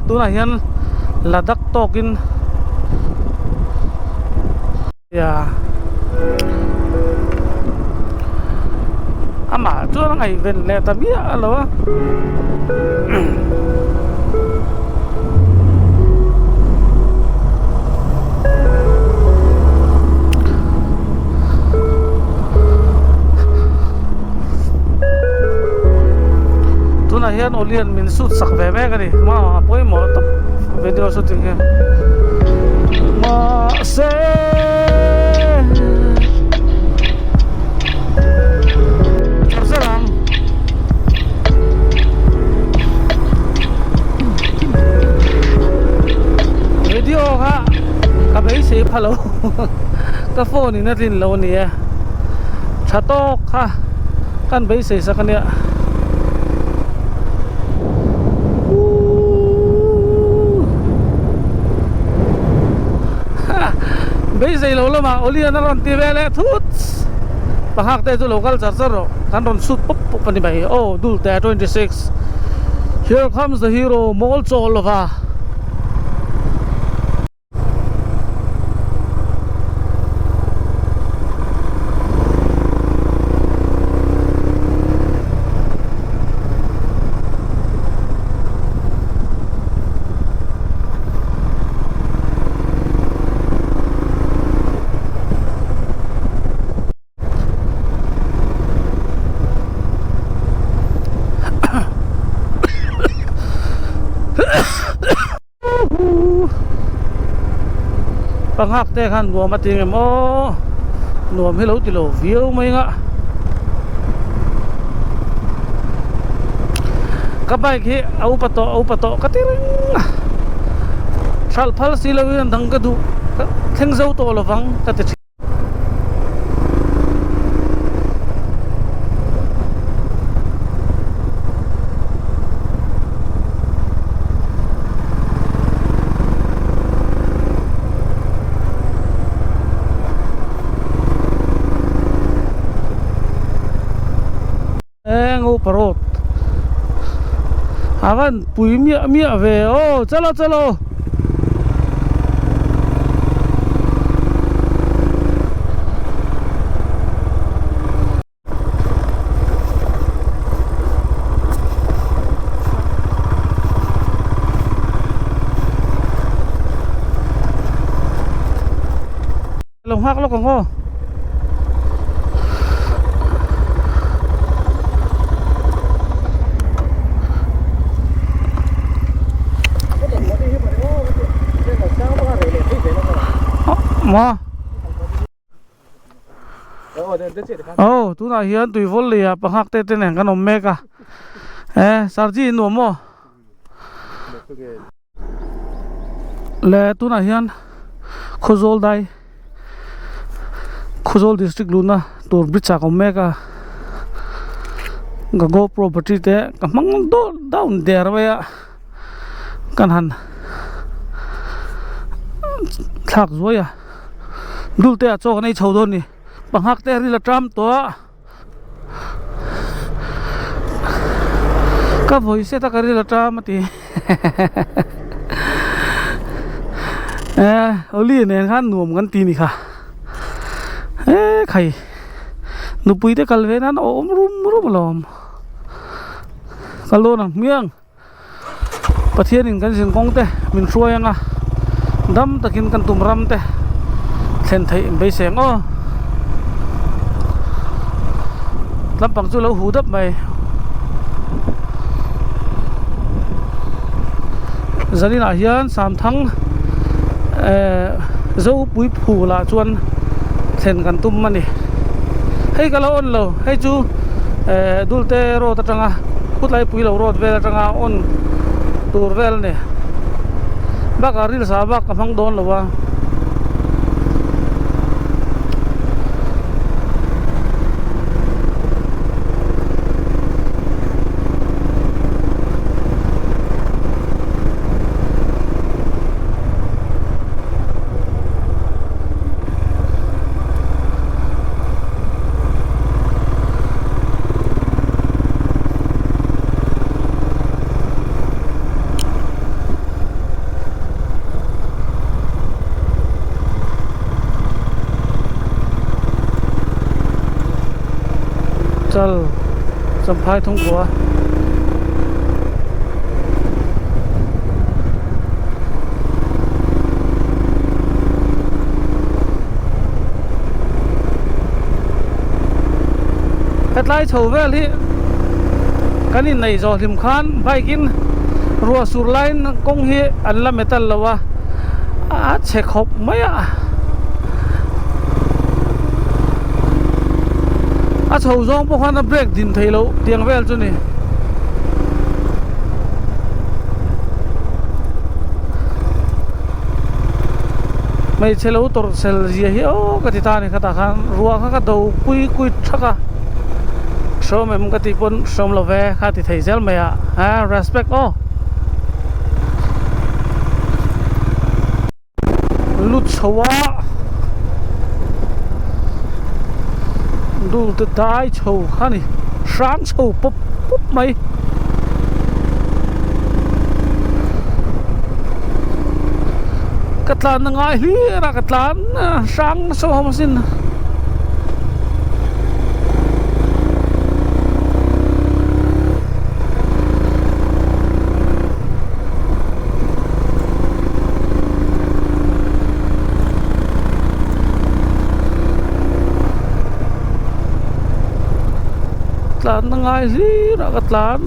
Tunah hian Ladakh tawkin ya amah chuan a ngaihven leh ta miah lo a. Tunah hian Olian min shoot sak ve mek a ni maw a pawimawh tawp video shooting hi mahse Video kha ka beisei pha lo ka phone in a tlin lo a ni e tha tawk kha kan beisei sak a nia beisei lo lamah Olian a rawn ti ve leh thut Pahak te chu lo kal char char rawh kan rawn shoot pawp pawp a ni mai aw Dulte 26 Here comes the hero mawl chawl lova. Panghak te khan nuam a ti ngem aw nuam hi lo ti lo viau mai nga ka bike hi a upa tawh a upa tawh ka ti reng a hralh phal si lo in dang ka duh thleng zo tawh lovang ka ti thin. Eng upa road a van pui miah miah ve aw chalo chalo. Lo nghak lawk ang aw. Maw. Aw tunah hian tuivawl lei ah panghak te te nen kan awm mek a e sarji in nuam maw le tunah hian Khawzawl dai Khawzawl district luhna tur bridge ah ka awm mek a ka GoPro battery te ka hmang down der mai a kan han thlak zuai a. Dul te ah chaw kan ei chho dawn ni panghak te ril a tram tawh a ka vawi set a ka ril a tram a ti eh Oli nen khan nuam kan ti ni kha he khai nupui te kal ve nan a awm rum rum alawm ka lawn ang hmiang. Pathianin kan zinkawng te min hruai ang a, dam takin kan tum ram te thlen theih in beisei ang aw. Lampang chu lo hu dap mai. Zaninah hian Samthang eh Zopui phulah chuan thlen kan tum a ni. Hei ka lo on lo, hei chu eh Dulte road atanga. Kutlaipui lo road vel atanga on tur vel a ni bakah ril sa bak ka hmang dawn lo a. Chal Champhai thawngkua. Hetlai chho vel hi kan inneih zawh hlim khan bike in ruah sur laiin kawng hi an la metal lo a a chhe khawp mai a a chho zawng pawh khan a brake din theih loh tiang vel chu ni. Hmeichhe lo tawrh sel zia hi aw ka ti ta a ni khatah khan ruah kha ka do pui kuit thak a hrawm em ka tih pawn hrawm lo ve kha ti thei zel mai a a respect aw lut chho a dul te dai chho kha ni hrang chho pawp pawp mai. Ka tlan na ngai hlir a ka tlan hrang nasa awm asin. Tlan na ngai hlir a ka tlan.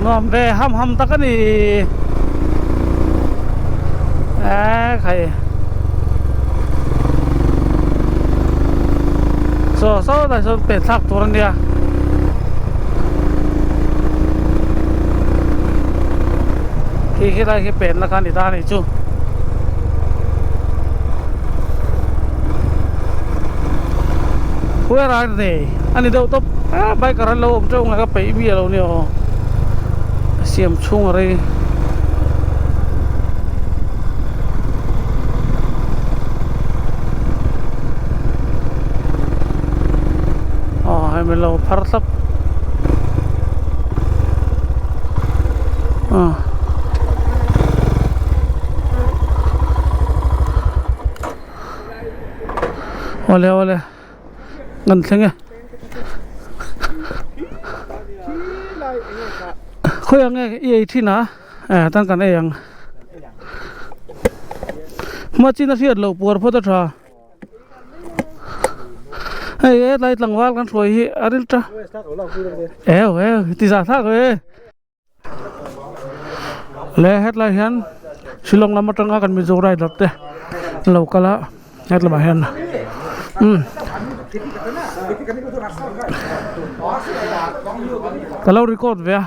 Nuam ve ham ham tak a ni e khai saw saw lai sawn pen thlak tur a nia. Khi khi lai khi pen la kha ni ta a nih chu. Where are they? A ni deuh tawp a biker an lo awm teuh nge ka peih miah lo nia aw a siam chhung a rei. Aw hei min lo phar thlap ah. Awle awle ngan thleng e khawi ang nge i ei thin a eh tan kan ei ang hma chin a hriat loh puar phawt a tha hei hetlai tlangval kan hruai hi a ril ta eu eu ti zah thlak e. Le hetlai hian Shillong lam atanga kan Mizo rider te an lo kal a hetlamah hian umm ka lo record ve a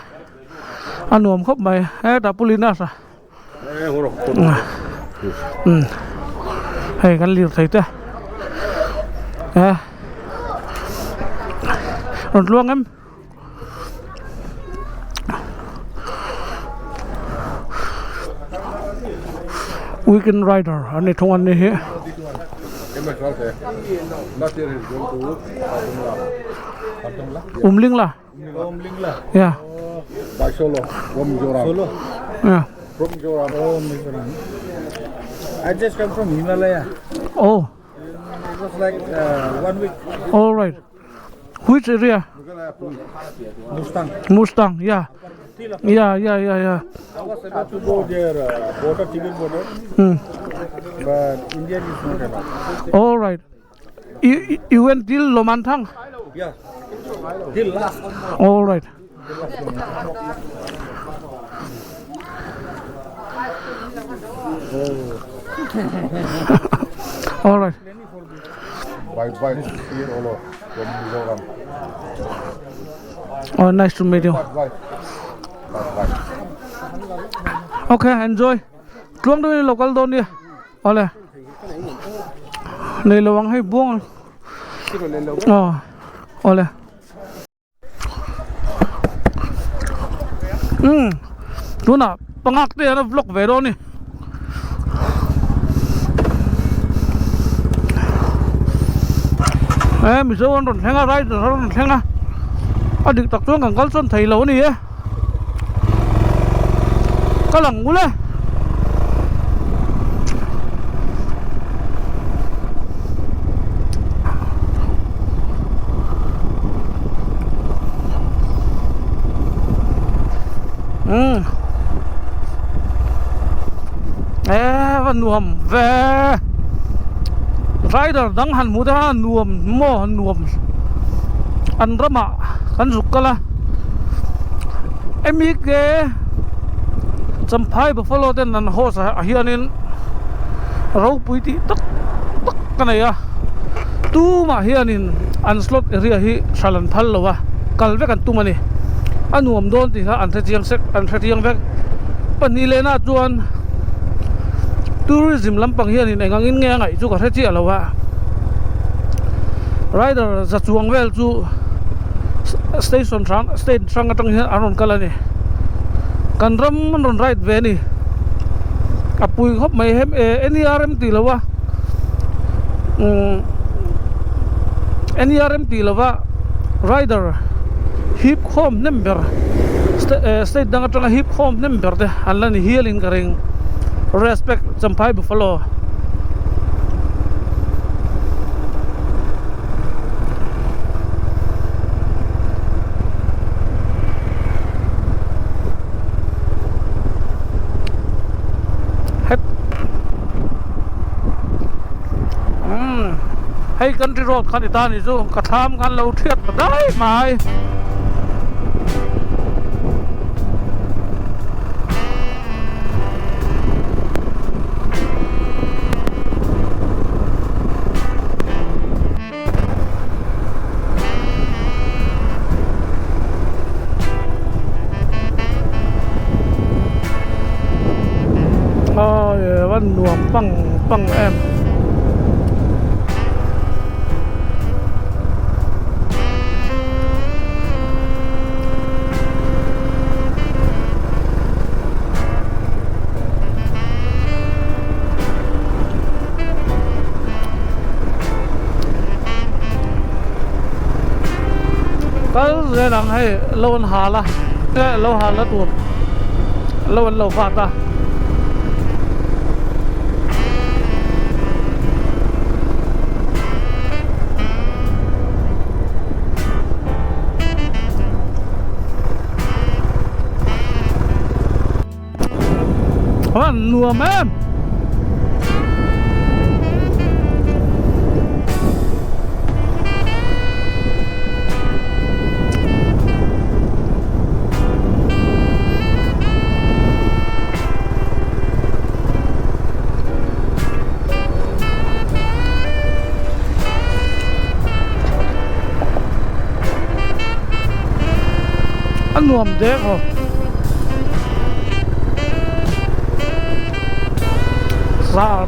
a nuam khawp mai hetah pu Linus a umm hei kan lirthei te e rawn tluang em. Weekend rider an ni thung an ni hi. Umling la yeah yeah I just come from Himalaya. Oh. It was like 1 week. All right. Which area? Mustang. Mustang, yeah. Yeah, yeah, yeah, yeah. I was about to go there, border, Tibet border. But India is not allowed. All right. You, you went till Lomantang? Yeah. Till last. All right. All right. Bye bye here all from Mizoram. Oh, nice to meet you. Bye bye. Bye bye. Okay, enjoy. Tluang deuhin lo kal dawn nia. Awle. Nei lo ang hei buang. Aw. Awle. Umm tunah pangak te hian a vlog ve dawn a ni. He Mizo an rawn thleng a rider an rawn thleng a a dik tak chuan kan kal sawn thei lo a ni e ka lang ul e. Umm e va nuam ve rider dang han hmuh te khan a nuam maw a nuam an ramah kan zuk kal a emi ke champhai buffalo ten an host ah hianin ropui tih tak tak ka nei a tumah hianin an slot area hi hral an phal lo a kal vek an tum a ni a nuam dawn tih kha an hre chiang sek an hre chiang vek pahnih leh nah chuan tourism lampang hianin eng angin nge a ngaih chu ka hre chiah lo a rider za chuang vel chu station hrang state hrang atang hian an rawn kal a ni kan ram an rawn ride ve a ni a pui khawp mai hem e N E R M tih lo a umm N E R M tih lova rider hip khawm hnem ber state dang atanga hip khawm hnem ber te an la ni hial in ka ring respect Champhai Buffalo. Umm hei country road kha ni ta ni chu ka thlam khan lo thiat ta dai mai. Awi va nuam pang pang em. Kal zel ang hei lo an hal a lo hal na tur lo an lo vat a. A nuam em a nuam dek aw. Zar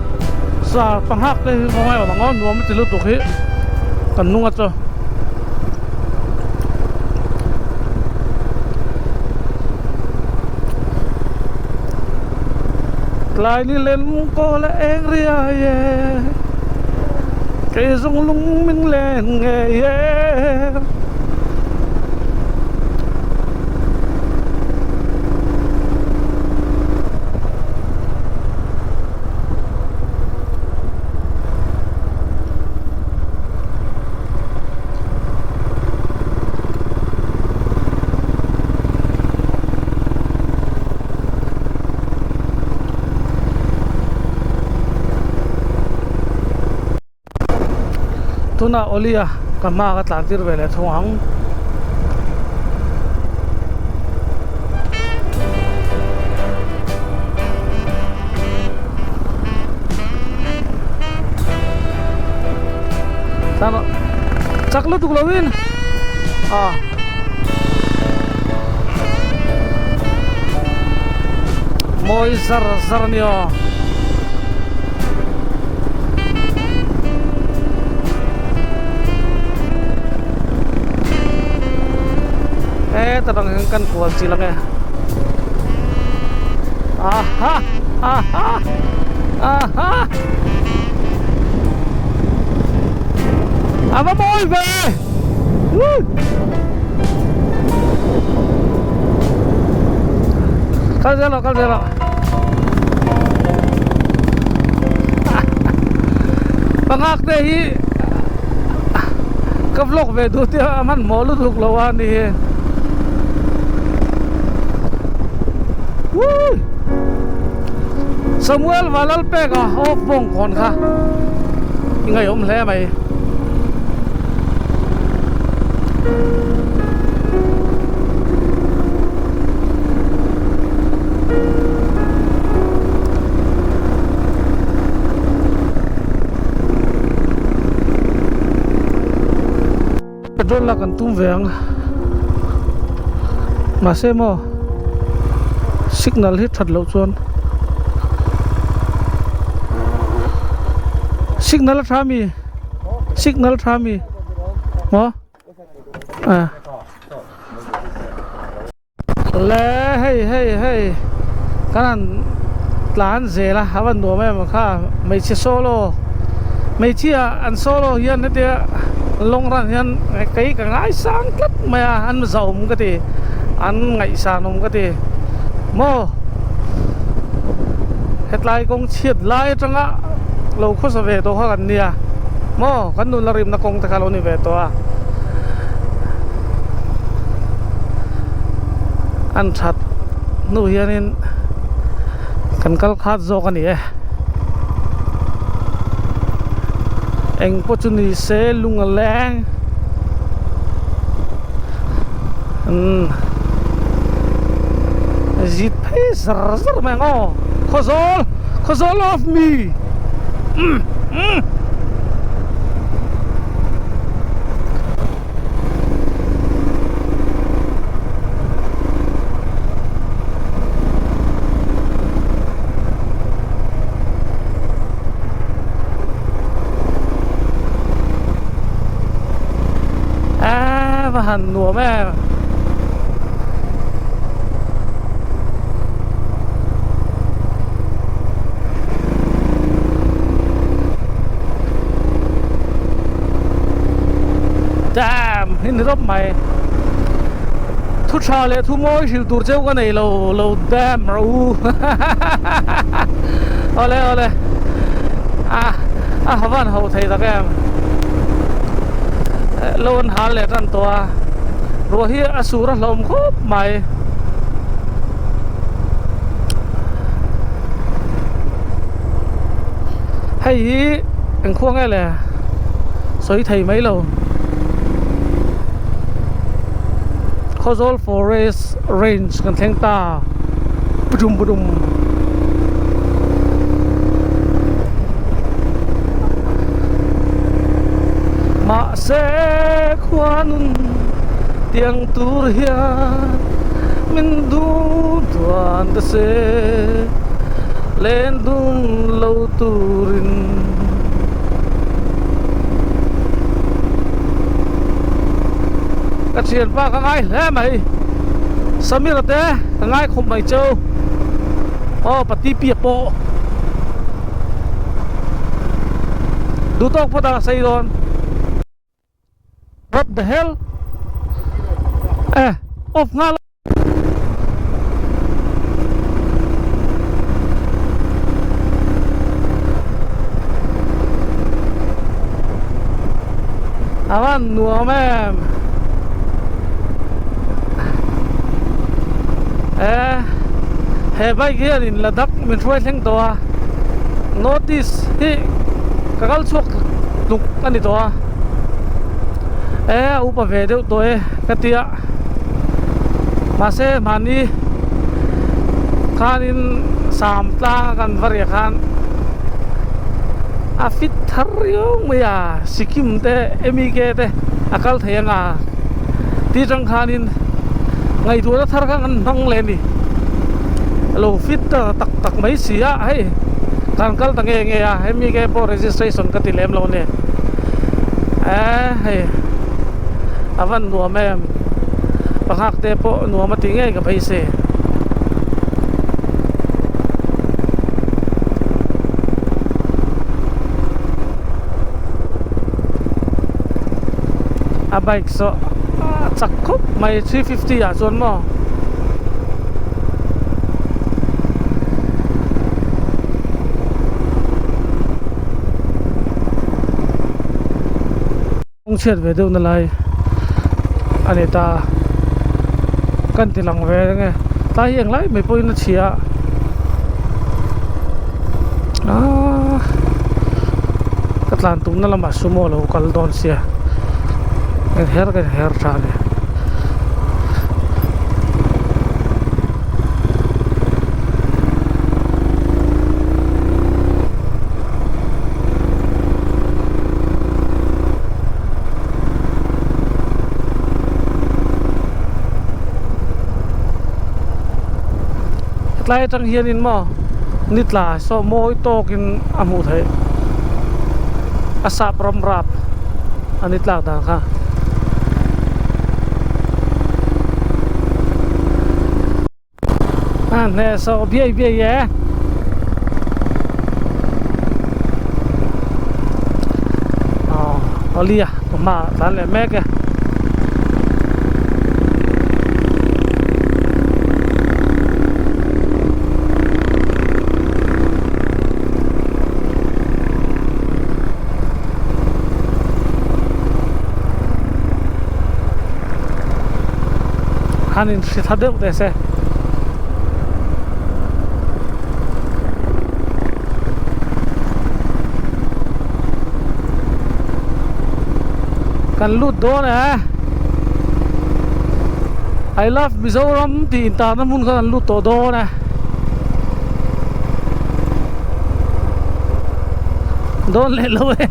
zar panghak te hi khawngaih awm ang aw nuam a ti lutuk hi kan nung a chaw. Tlai ni len kawl a eng riai e kei zawng lung min len ngei e. Tunah Olia ka hma ka tlan tir ve leh thung ang. Chak lutuk lo in ah. Mawi zar zar a ni aw. Heta tang hian kan kual chil ang e. Aha aha aha. A va mawi. Bye bye. Woo! Kal zel rawh, kal zel rawh. Pangak te hi ka vlog ve duh te a hmanhmawh lutuk lo a ni hi. Woo! Samuel Valalpeka off bawngkawn kha i ngaihawm hle mai. Petrol lak an tum ve ang mahse maw signal hi that loh chuan signal a tha mi signal a tha mi maw ah. Le hei hei hei kan han tlan zel a a van nuam em kha hmeichhe solo hmeichhia an solo hian hetia long run hian kei ka ngaisang tlat mai a an zahawm ka ti an ngaihsanawm ka ti maw hetlai kawng chhiat lai atanga lo khawsa ve tawh kha kan nia maw kan nunna rimna kawng te kha lo ni ve tawh a. An that hnu hianin kan kal khat zawk a ni e. Eng pawh chu ni se lung a leng. Umm zit phei zar zar mai ang aw. Khawzawl! Khawzawl love me! Umm umm. A va han nuam em Damn hi ni rawp mai thu tha leh thu mawi hrilh tur cheu ka nei lo lo damn rawh u awle awle a a havan ho thei tak em lo an hal leh tan tawh a ruah hi a sur a hlawm khawp mai. Hei hi eng khuang nge le sawi thei mai lo Khawzawl forest range kan thleng ta putum putum mahse khuanun tiang tur hian min duh duan ta se. Len dun lo turin Ka thianpa ka ngai hle mai Samir te ka ngai khawp mai cheu Aw pati pia pawh Duh tawk phawt a sei dawn. What the hell? Eh, off nghal. A van nuam em. Eh, he bike hian in Ladakh min hruai thleng tawh a. North East hi ka kal chhuak tluk a ni tawh a. E a upa ve deuh tawh e ka ti a mahse mahni khanin sam tlang a kan va riah khan a fit thar riau mai a Sikkim te M E K te a kal thei anga tih atang khanin ngaihtuahna thar kha kan hmang leh a ni a lo fit ta tak tak mai si a hei kan kal ta nge nge a M E K pawh registration ka ti lem lo a ni. Eee hei a van nuam em panghak te pawh nuam a ti ngei ka beisei. A bike saw a chak khawp mai 350 ah chuan maw. Kawng chhiat ve deuh na lai a ni ta kan ti lang ve ang e tlai hi englai mai pawhin a chhia a aaa ka tlan tumna lamah sumo a lo kal dawn sia ka her ka her tha a ni. Hetlai atang hianin maw ni tla saw mawi tawkin a hmuh theih a sap ram rap a ni tlak dan kha. A hneh sawh biai biai e. Aw awli a ka hma ah tlan leh mek e. Han in hri tha deuh teh se. Kan lut dawn e. I love Mizoram tih intarna hmun kha kan lut tawh dawn e. Dawn leh lo e.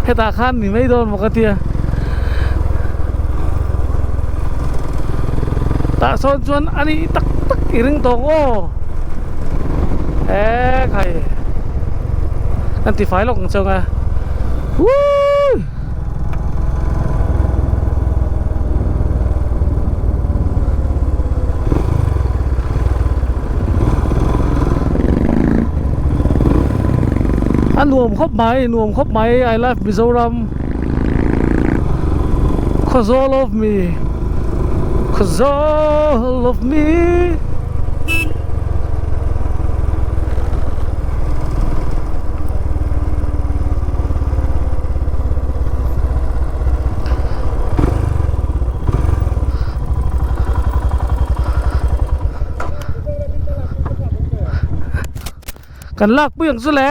Hetah khan ni mai dawn maw ka tia. Tah sawn chuan a nih tak tak i ring tawk aw e khai kan ti fai lawk ang chauh ang e wuii. A nuam khawp mai nuam khawp mai I love Mizoram. Cause all of me Cause all of me Kan lak pui ang chu le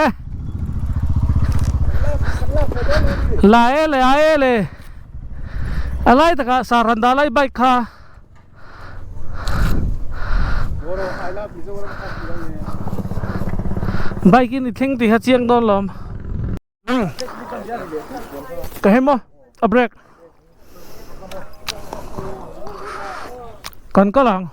La e le a e le A lai takah Sarhan dah lai bike kha Bike in i thleng tih kha chiang dawn lawm Ka hem aw a brake Kan kal ang.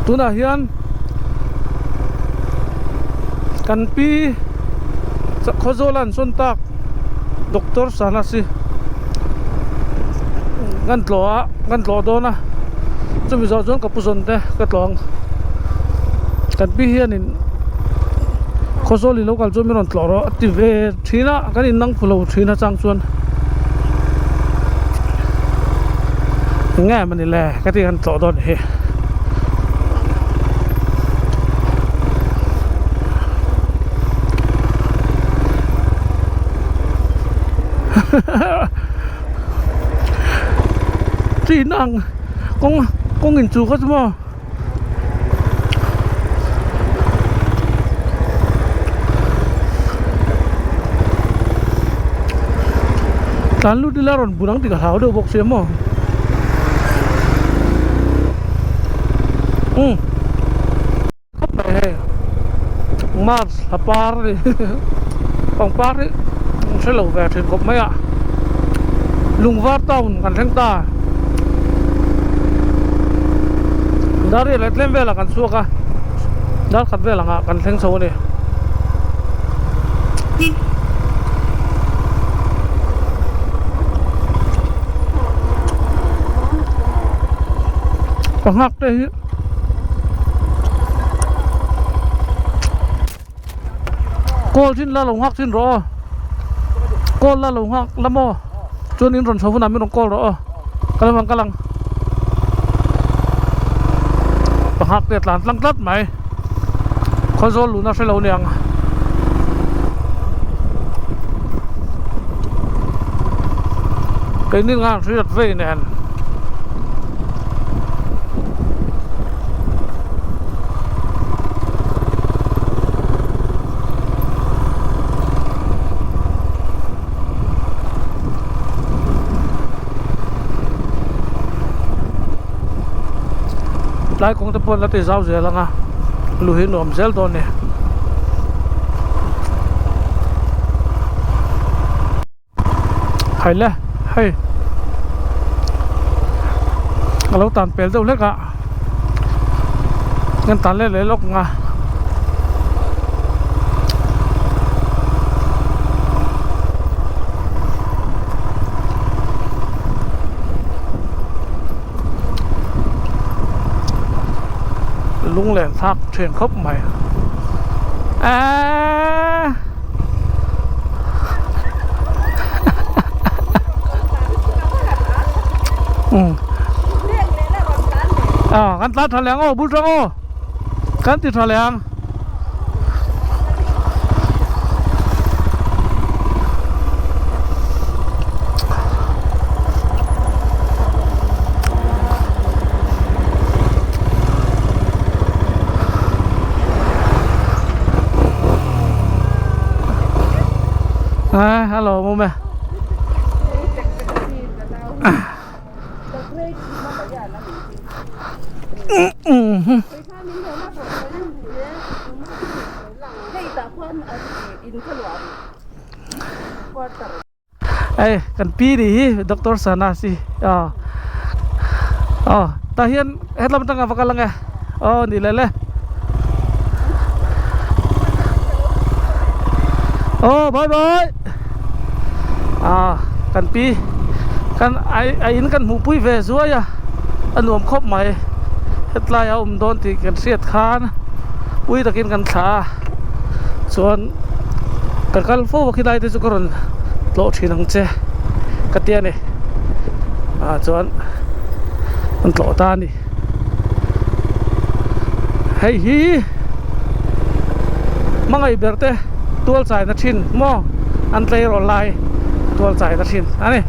Tunah hian kan pi Khawzawl an sawn tak Doctor Sanasi kan tlawh a kan tlawh dawn a chumi zawh chuan ka pu zawn te ka tlawh ang kan pi hianin Khawzawl i lo kal chuan min rawn tlawh rawh a ti ve thin a kan innang phu lo thin a chang chuan eng nge mawni le ka ti kan tlawh dawn hi. Chin ang kawng kawng in chu kha chu maw tlan lut ila rawn bun ang tih ka hlau deuh bawk sia maw umm. Khawp mai hei Mars a par a ni pangpar hi an hre lo ve thin khawp mai a Lungvar town kan thleng ta dar riat leh tlem velah kan chhuak a dar khat vel angah kan thleng chho a ni. Ka nghak te hi Call thin la lo nghak thin rawh aw Call la lo nghak la maw chuan in rawn chho hunah min rawn call rawh aw ka lo ang ka lang Ka nghak te a tlan tlang tlat mai Khawzawl luna hre lo niang. Keini ngan hriat vei nen. Tlai kawng te pawh an la ti zau zel ang a lu hi nuam zel dawn a ni. Hai le hei a lo tan pel deuh hlek a kan tan leh leh lawk ang a. Lunglen thlak thin khawp mai eeee. À kan tlan tha leh ang aw bul tang aw kan ti tha leh ang. A hello mum e Hei kan pi nih hi doctor Sana si aw aw tah hian hetlai atanga va kal ang e aw ni leh le aw bye bye ah kan pi kan a a in kan hmuh pui ve zuai a a nuam khawp mai hetlai a awm dawn tih kan hriat khan ui takin kan thlah a chuan ka kal fo a khilai te chu ka rawn tlawh thin ang che ka ti a ni ah chuan an tlawh ta a ni hei hi hmangaih ber te tual chaina thin maw an tleirawl lai tual chaina thin a ni.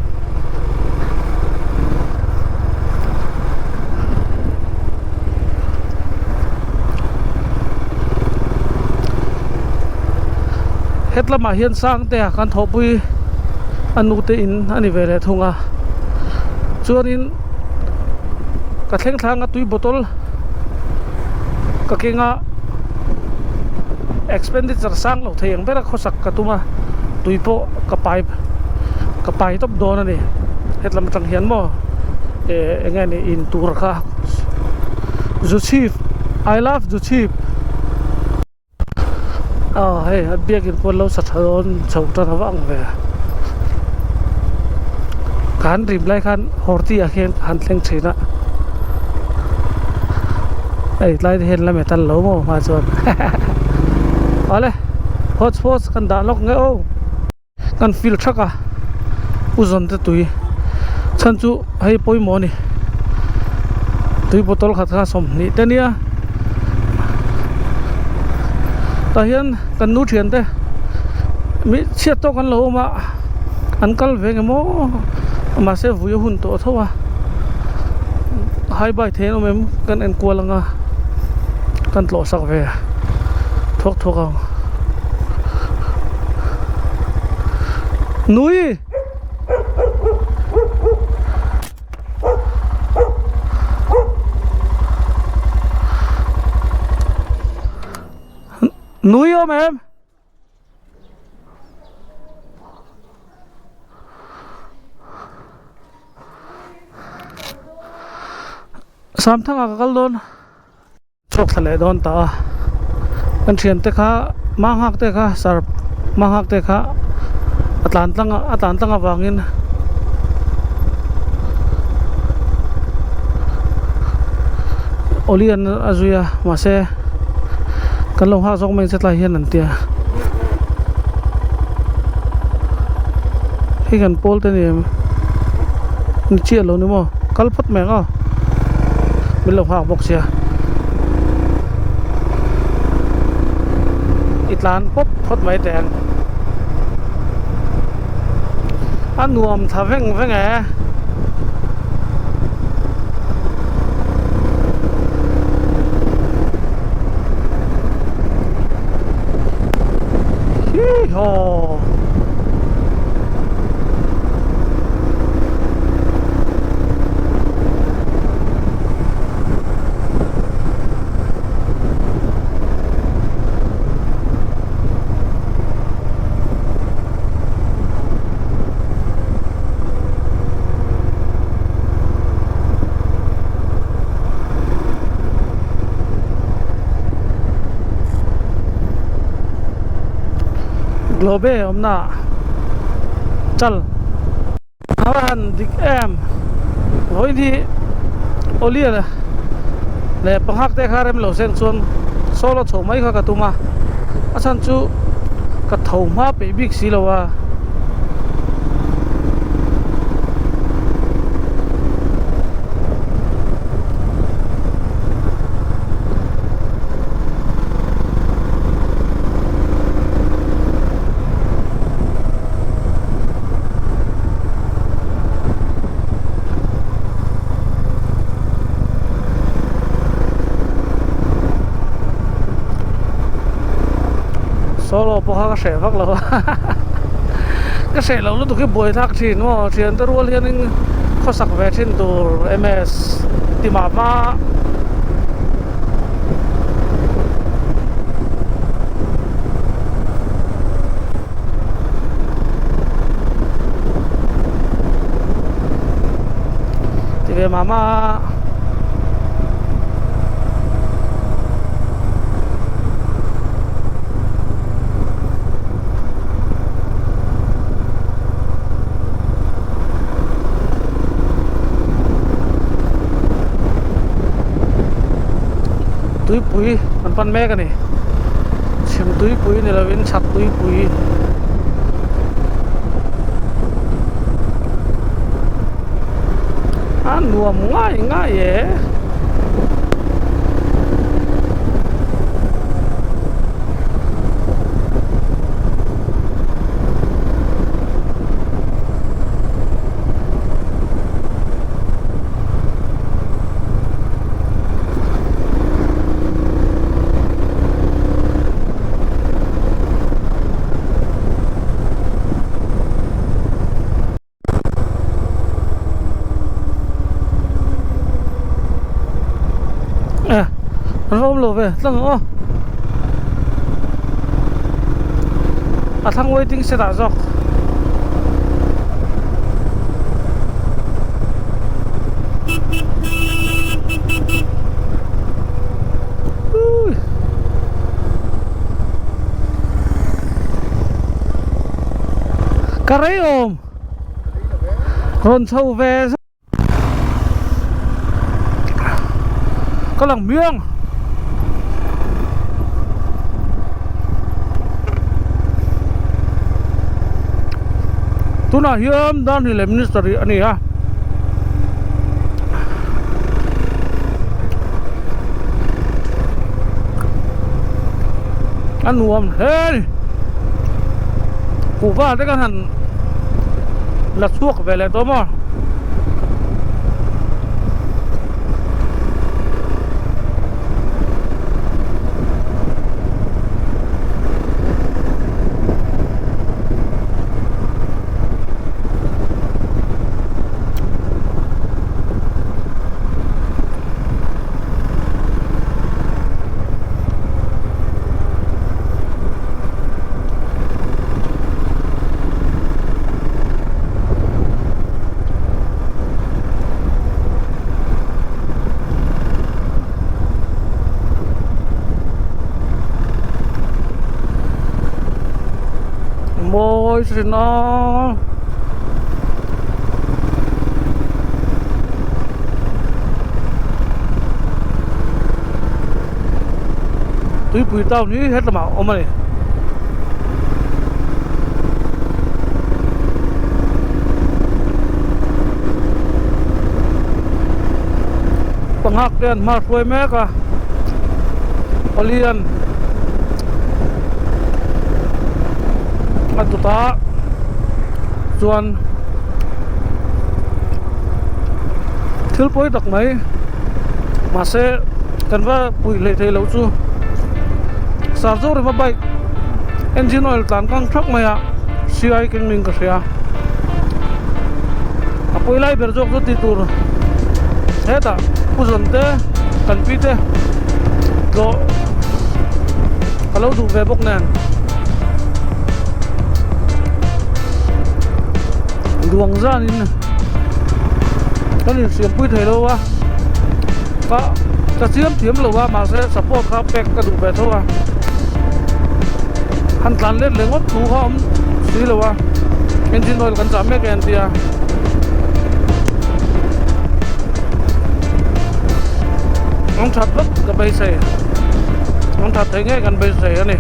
Hetlamah hian Sangtea kan thawhpui a nute in a ni ve leh thung a chuanin ka thleng thlanga tui bottle ka kenga expenditure sang lo thei ang bera khawsak ka tum a tui pawh ka pai ka pai tawp dawn a ni hetlam atang hian maw eh eng nge ni in tur kha zu chhip I love zu chhip aw hei a biakin pawh an lo sa tha dawn chho tan a va ang ve ka han rim lai khan horti ah khian ka han thleng thin a hei tlai te hian la metal lo maw hma chuan awle hotspot kan dah lawk nge aw. Kan feel thak a u zawn te tui chhan chu hei pawimawh a ni tui bottle khat kha 20 te nia tah hian kan nu thian te mi chhiat tawk an lo awm a an kal ve nge maw mahse vui a hun tawh tho a hai bai thei an awm em kan en kual ang a kan tlawh sak ve thuak thuak ang. Nui! Nui awm em? Samthanga ka kal dawn. Chhuak thla leh dawn ta a, kan thiante kha Manghak te kha sir Manghak te kha a tlan tlang a a tlan tlang avangin Olian a zui a mahse kan lo nghak zawk mai ang che tlai hian an tia hei kan pawl te ni em ni chiah lo ni maw kal phawt mai ang aw min lo nghak bawk sia i tlan pawp phawt mai teh ang a nuam thla veng veng e. Hee haw. Globe awmna ah chal a va han dik em vawiin hi awli leh panghak te kha rem lo seng chuan solo chho mai kha ka tum a a chhan chu ka tho hma peih bik si lo a. Solo pawh kha ka hreh vak lo a ka hreh lo lutuk hi buai thlak thin maw thiante rual hianin khawsak ve thin tur ms ti mah hma. Ti ve mah mah a. Tuipui kan pan mek a ni chhim tuipui ni lovin chhak tuipui. A nuam ngai ngai e. Eh an va awm lo ve tlang ang aw a thlang waiting shed ah zawk. Ka rei awm rawn chho ve ka lang miang tunah hian Darni leh Minister hi a ni a. A nuam hle a ni kuhva te kan han la chhuak ve leh tawh maw. Mawi thin a. Tuipui town hi hetlama a awm a ni. Panghak te an hma hruai mek a palian a tut a chuan thil pawi tak mai mahse kan va puih hlei thei loh chu Sarzo rema bike engine oil tlan kang thak mai a siai keng ning ka hria a pawi lai ber zawk chu tih tur hetah pu zawn te kan pi te tlawh ka lo duh ve bawk nen duang zanin kan insiampui thei lo a ka ka chiam thiam lo a mahse support kha pek ka duh ve tho a han tlan let leh ngawt thu kha a awm si lo a engine oil kan chah mek e an ti a. An that vek ka beisei an that thei ngei kan beisei a ni.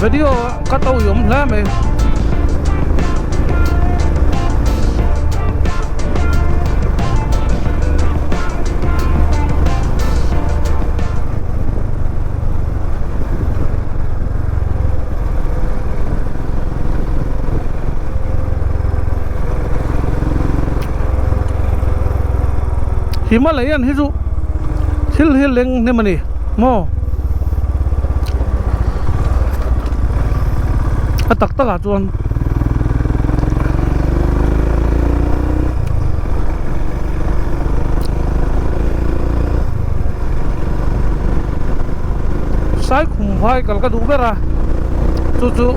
Video ka to i awm hle mai. Himalayan hi chu thil hi leng hnem a ni maw a tak tak ah chuan Saikhum vai kal ka duh ber a chu chu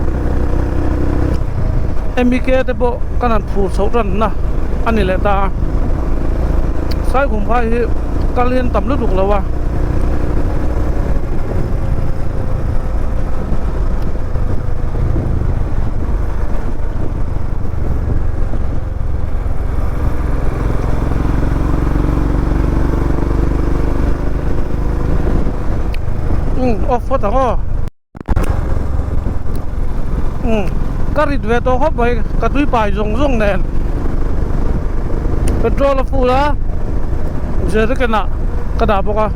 M E K te pawh kan han phur chhoh tan na a ni leh ta a Saikhum vai hi kal hi an tam lutuk lo a. Umm off phawt ang aw umm ka rit ve tawh khawp mai ka tui pai zawng zawng nen petrol a full a jerrycan ah ka dah bawk a.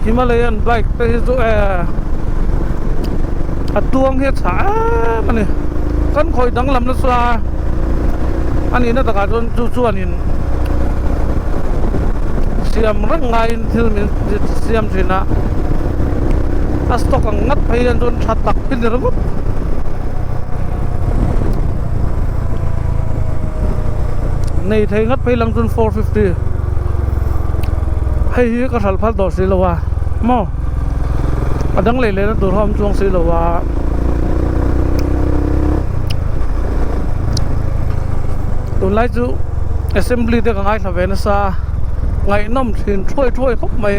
Himalayan bike te hi chu eh a tuang hi a chhah em a ni kan khawih danglam nasa a nihna takah chuan chu chuanin siam reng ngaiin thil min siam thin a a stock ang ngat phei hian chuan tha tak hi ni ringawt. Nei thei ngat phei lang chuan 450 hei hi ka hralh phal tawh si lo a maw a dang leh lehna tur ho awm chuang si lo a tunlai chu assembly te ka ngaithla ve nasa a ngaihnawm thin thuai thuai khawp mai.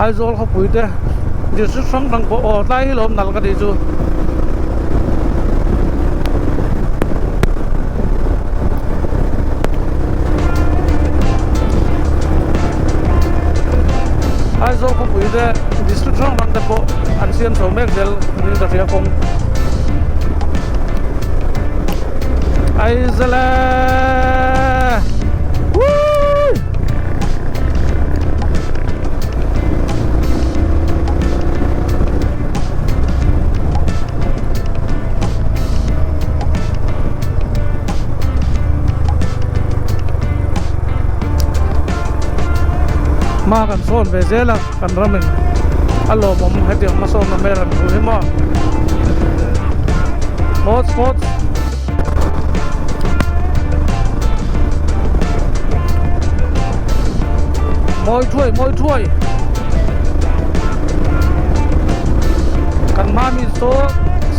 Aizawl khawpui te district hrang hrang pawh aw tlai hi lawm nalh ka tih chu. Aizawl khawpui te district hrang hrang te pawh an siam chho mek zel niin ka hria kawng. Aizawl e Woo! Hma kan sawn ve zel a kan ramin a lawmawm hetiang hmasawnna hmel an hmu hi maw Hot hot. Mawi thuai mawi thuai kan hma mi saw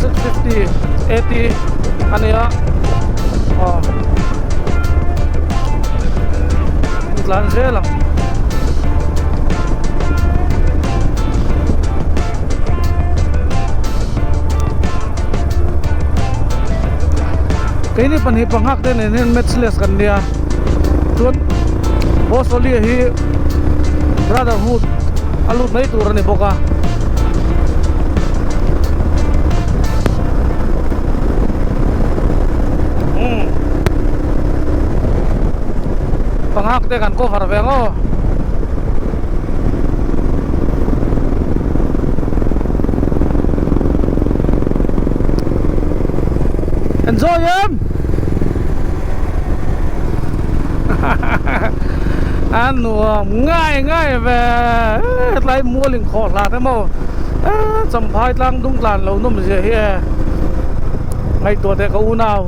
650 80 a nia aw tlan zel ang. Keini pahnih panghak te nen hian matchless kan nia chuan boss Oli hi brotherhood a lut mai tur a ni bawk a. Umm panghak te kan cover ve ang aw. Enjoy em A nuam ngai ngai ve hetlai mual in khawh hlat emaw champhai tlang dung tlan lo nawm zia hi e ngaihtuah teh ka unau.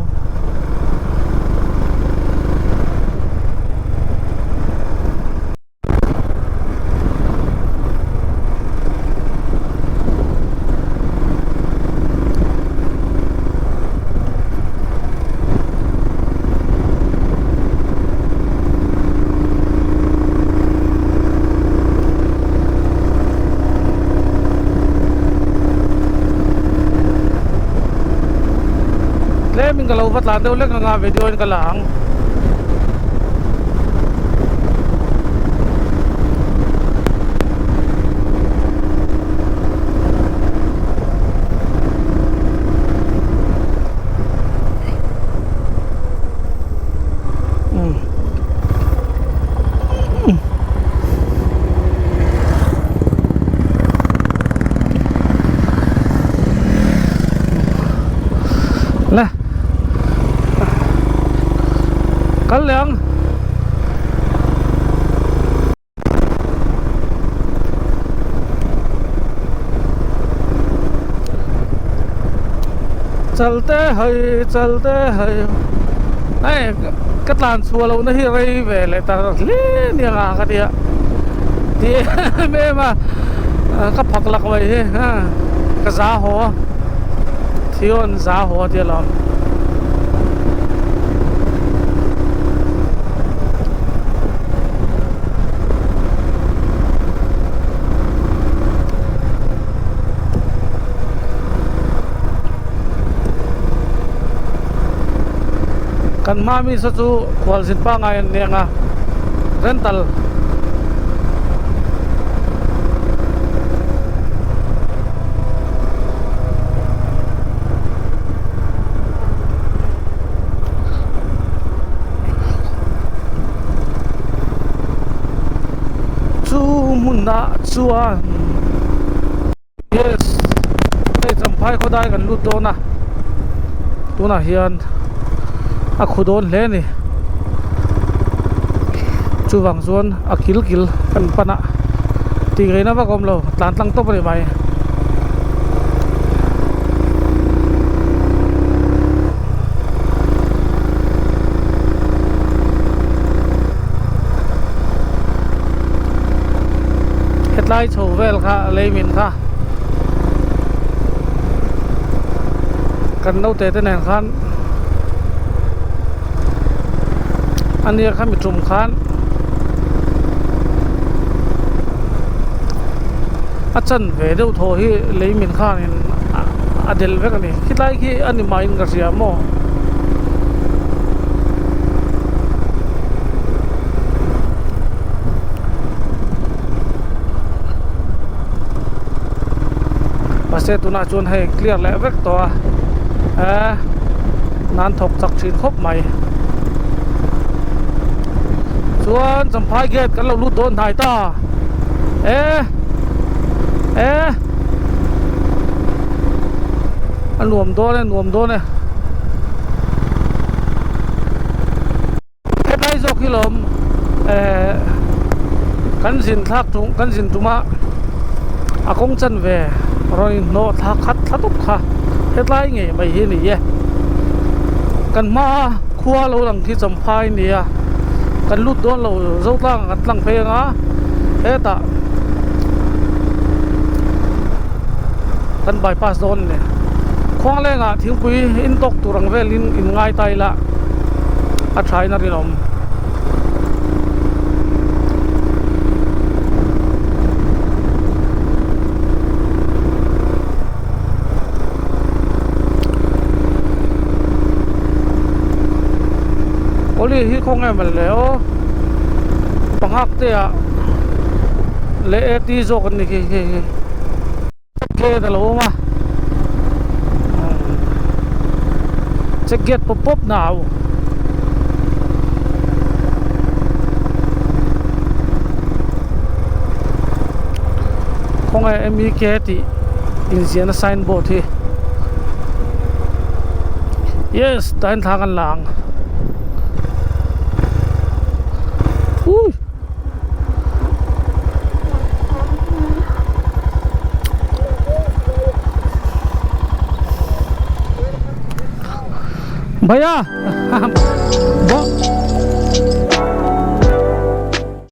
Tlemin ka lo va tlan deuh lek anga video in ka la ang. Le kal leh ang chalte hai chalte hai hei ka tlan chhuah loh na hi rei ve leh ta hle nia nga ka tia ti em em a ka phak lak mai hi ka za haw thiawn za haw a tia lawm. Kan hma mi saw chu khualzin pangngai an ni ang a rental Chu hmunah chuan yes hei champhai khawdai kan lut dawn a tunah hian a khu dawn hle a ni chuvang chuan a kil kil kan pan a tih ngaihna vak a awm lo tlan tlang tawp a ni mai. Hetlai chho vel kha leimin kha kan naute te nen khan a nia kha mi tum khan a chan ve deuh thaw hi leimin khanin a del vek a ni khilai khi a ni mahin ka hria maw. Mahse tunah chuan hei clear leh vek tawh a eh nan thawk chak thin khawp mai chuan champhai gate kan lo lut dawn hnai ta eh eh a nuam dawn e nuam dawn e. Hetlai zawk hi lawm eh kan zin thlak tum kan zin tuma a kawng chan ve rawn inhnawh thla khat thla tawp kha hetlai ngei mai hi a ni e kan hma khua lo lang khi champhai a ni a kan lut dawn lo zo tlang ah kan tlang phei anga. Hetah kan bypass dawn a ni. Khuanglengah thingpui in tawk tur ang velin in ngai ta ila a tha in a rinawm. Awle hi khaw nge mawle aw panghak te ah leh e ti zawk an ni khi hei hi gate a lo awm a check gate pawp pawp na au. Khawnge MEK tih inziahna sign board hi yes tah hian thla kan la ang ui bhaiya.